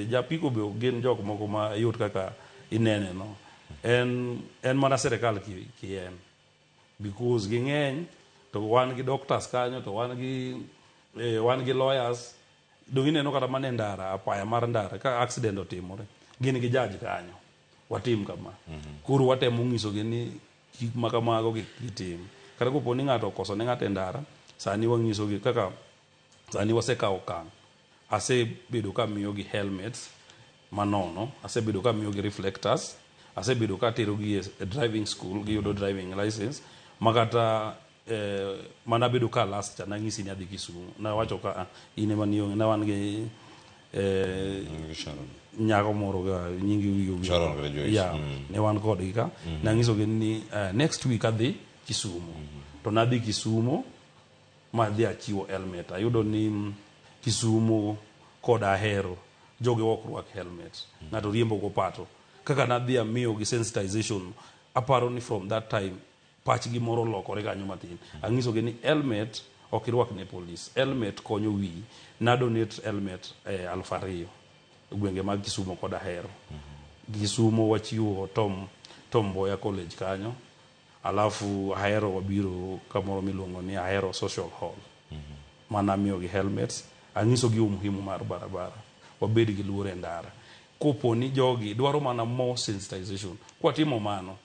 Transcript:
Japiko be ok gin jok moko ma yot kaka inene no. En mana sirikal kien because ging'eny, to wan gi doctors kanyo, to wan gi lawyers. Dong ineno kata mana e ndara, apaya mar ndara, ka accident otimore, gin gi judge kanyo. Watim kama koro watemo nyisogi ni gik ma kamago kik gitim. Kata kopo ni ng'ato okoso ne ng'ato e ndara, sani wanyisogi kaka sani wasekawo okang'. Asebedo ka miyogi helmets manono, asebedo ka miyogi reflectors, asebedo ka aterogi e driving school, giyudo driving license. Makata manabedo ka last cha nang'isi ni adhi Kisumu, nawacho ka, ah, in ema nionge na wan gi Sharon. Nyako moro ga nyingi wiye owi. Sharon kata Joyce. Yeah, ne wan kodgi ka. Nanyisogi ni next week adhi Kisumu, to nadhi Kisumu madhi achiwo helmet. Ayudo ni Kisumu kod Ahero jogi ok rwak helmet, ng'ato riembo gopato. Kaka nadhi amiyogi sensitization, aparo ni from that time pachgi moro olokore kanyo matin. Ang'isogi ni helmet ok irwak ne polis, helmet konyo wiyi. Na donate helmet 2000 e gwenge mag Kisumu kod Ahero. Kisumu wachiwo Tom Mboya College kanyo, alafu Ahero wabiro kamoro miluongo ni Ahero Social Hall mana miyogi helmets. Ang'isogi umuhimu mar barabara, wabed gi luor e ndara. Kopo ni jogi dwaro mana more sensitization, kwatimo mano.